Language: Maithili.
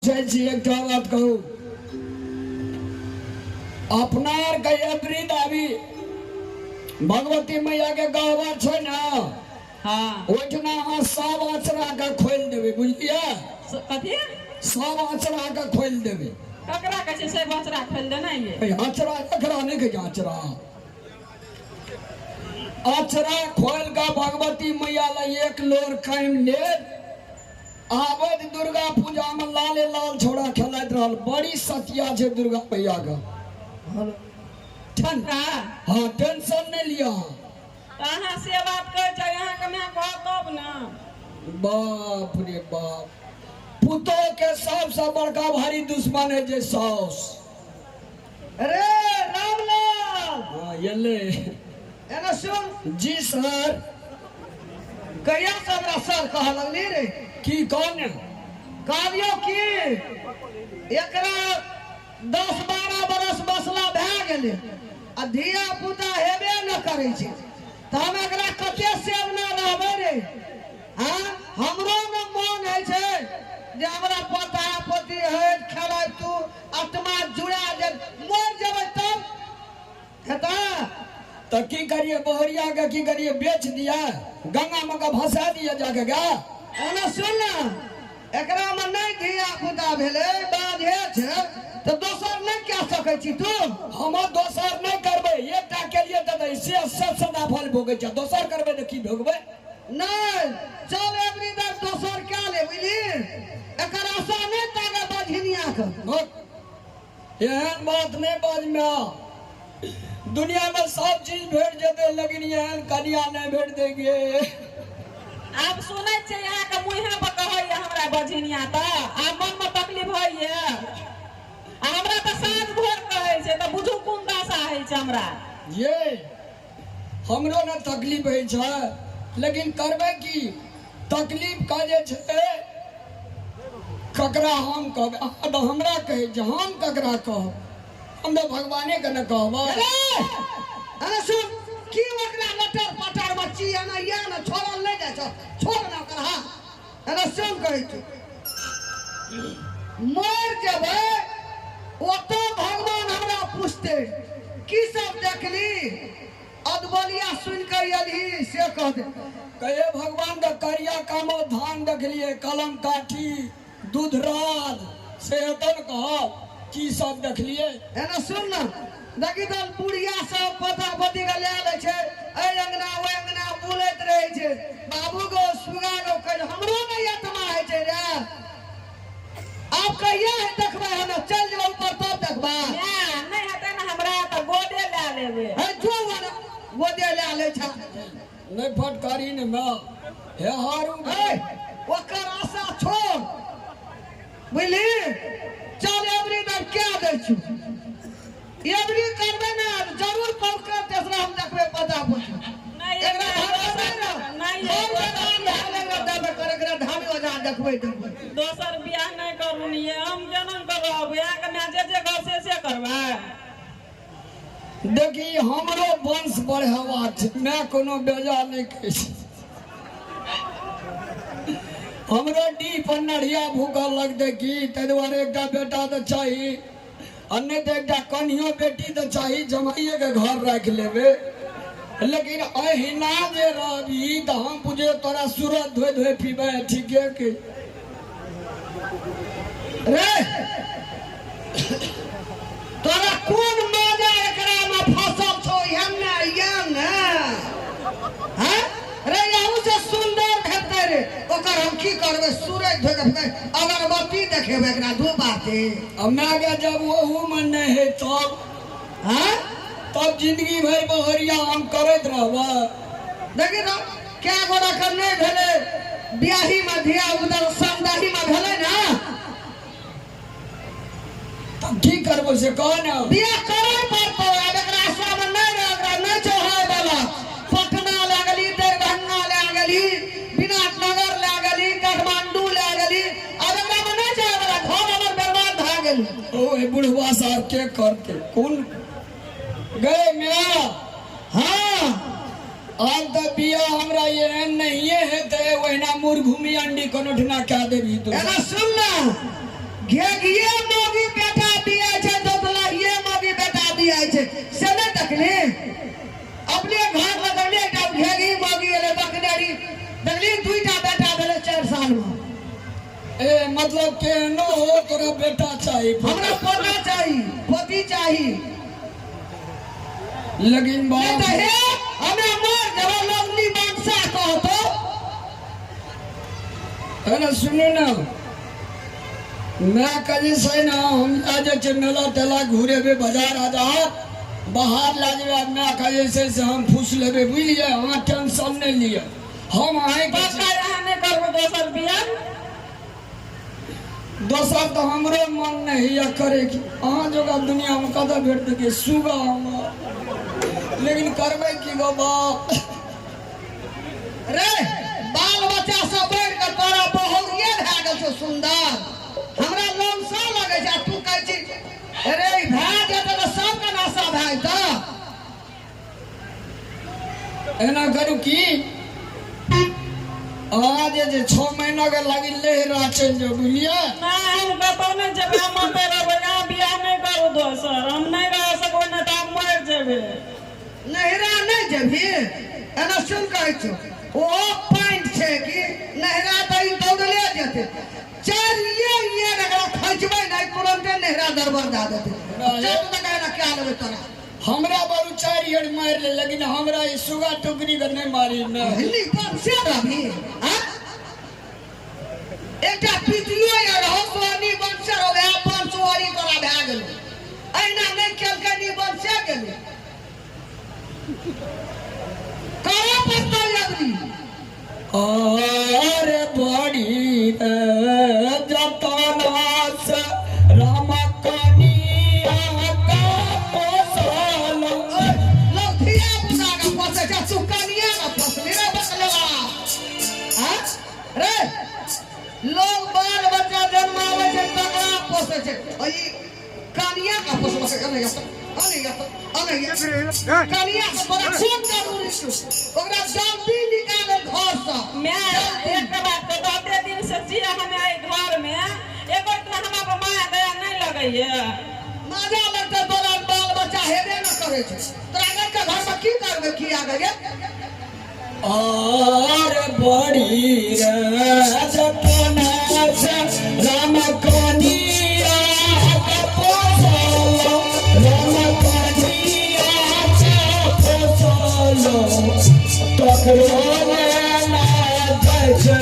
पूछै छी एकटा बात कहू अपना आरके एबरी दाबी भगवती मैया के गहबर छै ने। हाँ। ओहिठिना अहाँ सब अचरा के खोलि देबै, बुझलियै? कथी? सब अचरा के खोलि देबै। ककरा कहै छै से अचरा खोलि देना ये? ए, अचरा ककरा नहि कहै छै? अचरा, अचरा खोलि कऽ भगवती मैया लग एक लोर कायम लेब। आबैत दुर्गा पूजा में लाले लाल छोड़ा खेलाइत रहल, बड़ी सतिया छै दुर्गा मैया के। ठंडा। हाँ, टेंशन नहीं लिया। तऽ अहाँ से बात कहै छै, अहाँके माय कहत तब ने। बाप रे बाप, पुतोह के सबसे बड़का भारी दुश्मन है जे साउस। अरे रामलाल। हाँ, ये ले। एना सुन। जी सर। कहिया से हमरा सर कहऽ लगली रे? की कौन? कहलियौ कि एकरा 10-12 बरस बसला भए गेलै आ धिया पुता हेबे न करै छै, तऽ हम एकरा कते सेवना रहबै रे? हाँ, हमरो ने मन होइ छै जे हमरा पोता पोती होइत खेलाइत तू आत्मा जुड़ा जे मरि जेबै तब हेतै। तऽ की करिए बहरिया के? की करिए, बेच दिया, गंगा में के भसा दिया जाके गा? ओना सुन ने, एकरा में नहि धिया पुता भेलै, बाधे छै, तऽ दोसर नहि कए सकै छी तू? हम दोसर नहि करबै, एकटा केलिए तऽ से सब सदा फल भोगै छै, दोसर करबै तऽ की भोगबै? नहि, चल एबरी बेर दोसर कए ले, बुझली? एकर आशा नहि तागे बझिनिया के। एहन बात नहि बाजमे, दुनिया में सब चीज भेट जेतै लेकिन एहन कनिया नहि भेट देंगे। आब सुनै छियै अहाँके मुँहे पर कहैया हमरा बझिनिया, तऽ आब मनमे तकलीफ होइए। आ हमरा तऽ साँझ भोर कहै छै, तऽ बुझू कोन दशा होइ छै हमरा। ये हमरो ने तकलीफ होइ छै, लेकिन करबै की? तकलीफ का जे छै ककरा हम कहबै? अहाँ तऽ हमरा कहै छी, हम ककरा कहब? हम तऽ भगवाने के ने कहबै। अरे अरे सुन, की ओकरा लटर पटर बच्ची एना या ने छोड़ल नहि जाइ छौ, छोड़ ना ओकरा। हाँ, अरे सुन, कहै छी मरि जेबै ओतऽ भगवान हमरा पूछते की सब देखली, अदबलिया सुनि कऽ एलही, से कह दे। कहे भगवान के करिया कामो धान देखलिए, कलम काठी दूधराज से हेतौ ने कहब की सब देखलिए। एना सुन ना, देखी तऽ बुढ़िया सब पोता पोती के लए लै छै, एहि अंगना ओहि अंगना बुलैत रहै छै, बाबू गो सुगा गो कहि, हमरो नहि आत्मा होइ छै रे। आब कहिया है देखबै? हम चल जेबै ऊपर तब देखबै। माय, नहि हेतै ने हमरा तऽ गोदे लए लेबै। हे जो ने गोदे लए लै छ। नहि फटकारी ने माय, हे हारू। हे ओकर आशा छोड़, बुझली? चल एबरी दर क्या दै छु, एबरी करबै ने जरूर पहुँचकर तेसरा हम देखबै पता पूछ। नहि एकरा धरबै नहि ने। नहि। हम भगवान भए गेलै, एकरा देबै कर, एकरा धामी ओझा देखबै देखबै। दोसर बियाह नहि करू ने ये, हम केना करब? अहाँके माय जे जे कहब से से करबै। देखी, हमरो वंश बढ़ेवा छै, मैं कोनो बेजा नहि कहै छी। हमरो डी पर नढ़िया भूखल लगतै की, ताहि दुआरे एकटा बेटा तऽ चाही, आ नहि तऽ एकटा कनियो बेटी तऽ चाही, जमाइएके घर राखि लेबै। लेकिन अहिना जे रहबी तऽ हम बुझियौ तोरा सूरज धोइ धोइ पीबै। ठीके के रे, तोरा कोन मजा एकरा में फसल छौ? एहन ने एहन ने हैं रे, यहू से सुंदर भेटतै रे, ओकर हम की करबै? सूरज धोइ के पीबै, अगरबत्ती देखेबै एकरा दू बाते। आ मायके जब ओहूमे नहि है तब हैं तब जिंदगी भरि बहरिया हम करैत रहबै। देखी तो क्या गोरा के नहीं भेलै बियाही में धिया उधर समदाही में भेलै ना। तब की करबो से कह ने। बियाह करे पड़तौ आब, एकरा आशा में नहीं रह, एकरा नहीं छौ होय वाला। पटना लए गेली, दरभंगा लए गेली, विराटनगर लए गेली, काठमांडू लए गेली, आब एकरा में नहीं छौ होय वाला। घर हमर बर्बाद भए गेल। ओ ए बुढ़वा साहब के करते कोन गए मिया? हाँ। आब तऽ बियाह हमरा एहन नहिए हेतै, ओहिना मुरघुमी अंडी कोनो ठिना कए देबही तू। एना सुन ना, घेघिए मौगी बेटा बियाइ छै, दोतलाहिए मौगी बेटा बियाइ छै, से नहि देखली? अपने घर मे देखली एकटा घेघी मौगी एलै बकनेरी, देखली 2टा बेटा भेलै 4 साल मे। ए मतलब केहनो हो तोरा बेटा चाही? हमरा पोता चाही, पोती चाही। लेकिन नहि बाप तऽ हे हमे मर जेबो, लोग निमनसा कहतो। अरे सुनू ना, मैं कहीं से ना हम आ जाइ छियै मेला तेला घुरेबै, बाजार आजार बाहर लए जेबै। मैं कहीं से हम फूस लेबै, बुझलियै? अहाँ टेंशन नहि लिअ, हम अहीँके छी। पक्का अहाँ नहि करबै दोसर बियाह? दोसर तऽ हमरो मन नहि होइए करैके। अहाँ जोगा दुनियामे कतऽ भेटतै के सुगा हमर, लेकिन करबै की गो बाप रे? बाल बच्चा सब बढ़ि कऽ तोरा बहुरिये भए गेल छौ सुन्दर। हमरा लमसा लगै छै आ तू कहै छी रे, ई भए जेतै तऽ सबके नशा भए जेतौ। एना करू की, अहाँ जे 6 महीना के लागी लेहरा चलि जाउ, बुझलियै? नहि, हम कतहु नहि जेबै, हम एतऽ रहबै। अहाँ बियाह नहि करू दोसर, हम नहि रह सकबै, नहि तऽ हम मरि जेबै। नैहरा नहि जेबही? एना सुन, कहै छौ, ओहो पानि छै कि नैहरा तऽ ई दौड़ले जेतै। चारिये ये एकरा खैचबै नहि, तुरन्ते नैहरा दरबर दए देतै। चल तऽ एना कए लेबै तोरा। हमरा बरू 4 ईयर मारि ले, लेकिन हमरा ई सुगा टुकड़ी के नहि मारी ने। हिन्दी पर से रहबी हाँ? एकटा पितियो या रहो सोनी वंश रहो, वएह वंशवारी तोरा भए गेलो। अहिना नहि केलकै नी वंशे गेलै। करऽ पड़तौ अगली। और बड़ी जतना से राम कनिया का पोसल। लोग धिया पुता के पोसै छै, तू कनिया के पोसली रे बकलेवा? हाँ रे, लोग बाल बच्चा जन्माबै छै तकरा पोसै छै, आ ई कनिया के पोसलकै। अनैया अनैया अनैया, कनिया के तोरा कोन जरूरी छौ? ओकरा जल्दी निकाले घर से। माय, एक बात तऽ दसे दिन से छियै हमे एहि घरमे, एगो इतना हमरा पर माया दया नहि लगैया? मजा लगतै तोरा? बाल बच्चा हेबे न करै छै तोरा के घरमे, की करबै? की आ गेलै? और बड़ी रे जतना से राम कनिया का पोसल, राम कनिया का पोसल, तकरो ना जाइ छै।